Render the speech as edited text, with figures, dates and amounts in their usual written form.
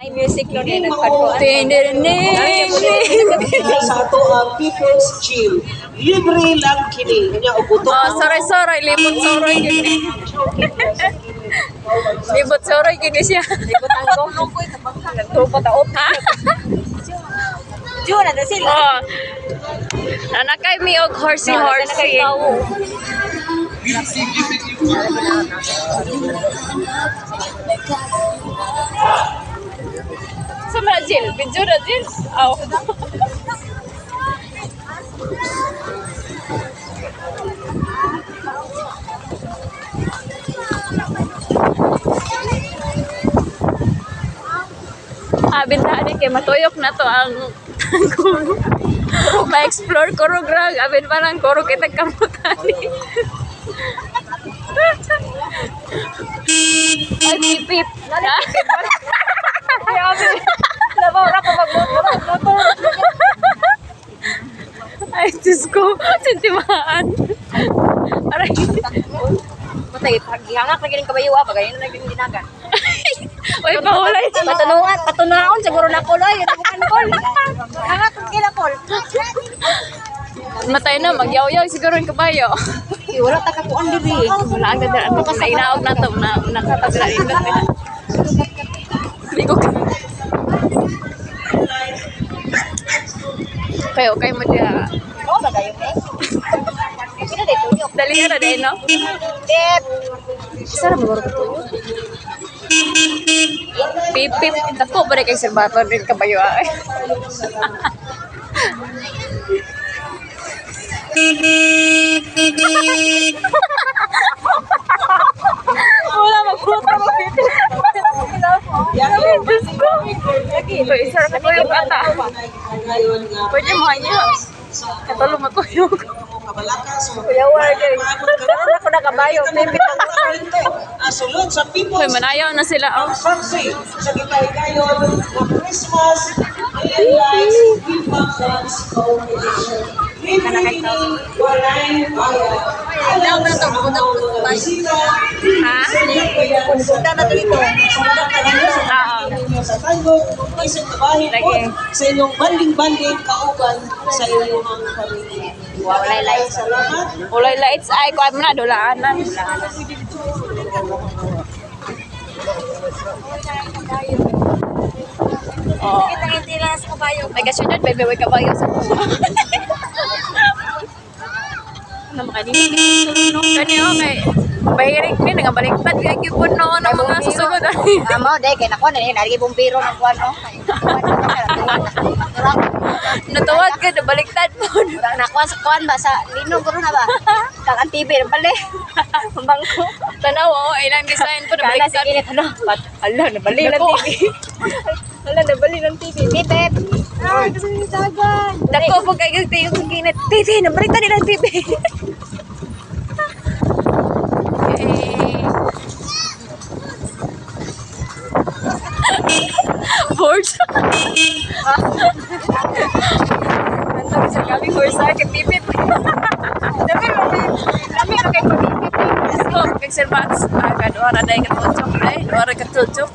Ay, music no niya nagpadkuan. Sa ato ang People's Gym. Libre lang kini. Kanya og buto. Oh, sorry, sorry. Libot sorry gini. Libot sorry gini siya. Libot ang go. Nagtupo ta op. Ha? June na sila. Oh. Nanakay mi og horsey horsey. Sa mga Jill, video na Jill. Aw. Ah, bintahan kay matuyok na to ang ma-explore kurog rag. Abin parang kurog kitang kamutan ni. Ay, pip, pip. Labaw ra pa magmotor. Ay, Diyos ko. Sintimaan. Aray. Matay paghihangak lagi ning kabayo ah, pagayon na lagi ning dinagan. Uy, pahulay. Patunuan, patunaon siguro na ko loy, bukan kol. Hangak kila kol. Matay na, magyaw-yaw siguro yung kabayo. Eh, wala ta kakuan diri. Wala ang ganda. Ano kung nainaog na to, na nakapaglainot na. Hindi ko. Kayo, kayo mo diya. Oh, bagayo eh. Pila day tuyok. Dali na din, no? Dep. Isa ra maguro ko tuyo. Pip, pip. Dako ba rin kay Sir Bato din kabayo ay. Wala magputo mo. Diyos ko. Ito, isa ra katuyok ata. Ngayon nga Pwede mo niya. Katulong matuyok. kabalaka so Kuya war kay. Karon ako nakabayo. Sulod sa Hoy, People's manayaw na sila. Oh. Ang saksi sa gikahigayon na Christmas and Lights Hip-Hop Dance Competition. Libre kini, walay bayad. Alam sa among mga bisita, Ha? sa na to ito. Ah. ninyo sa tandog, isang kabahin po Lagi. sa inyong banding-banding kauban sa inyong pamilya. Walay lights. Salamat. Ulay lights ay kuan mo na dulaanan. Oh. Kita hindi lang sa kabayo. May kasunod, baby, way kabayo sa kuha. Ano makanini? Kani okay. Bahirik ni nga baliktad kay gyud no ng mga susunod. Amo day kay nako na nari bumbiro ng kuan no. Natuwad ka na baliktad po. Nakuha sa kuan ba sa linog ko na ba? Kang ang TV na pala. Ang bangko. Tanaw oh, ilang design po na Kana baliktad. sige na tanaw. Ala nabali ng Nako. TV. Ala nabali ng TV. Pipep. Ah, kasi ni dagan. Dako po kay tingog sa kinit. Titi, nabaliktad nila ang TV. Okay. Bored. Nandun sa kami horse sa akin, pipip. Dami mo dami mo kay pagpipip. Let's go, kay Sir Max. Ah, kaduha na dahil katutsok. Ay, duha na katutsok.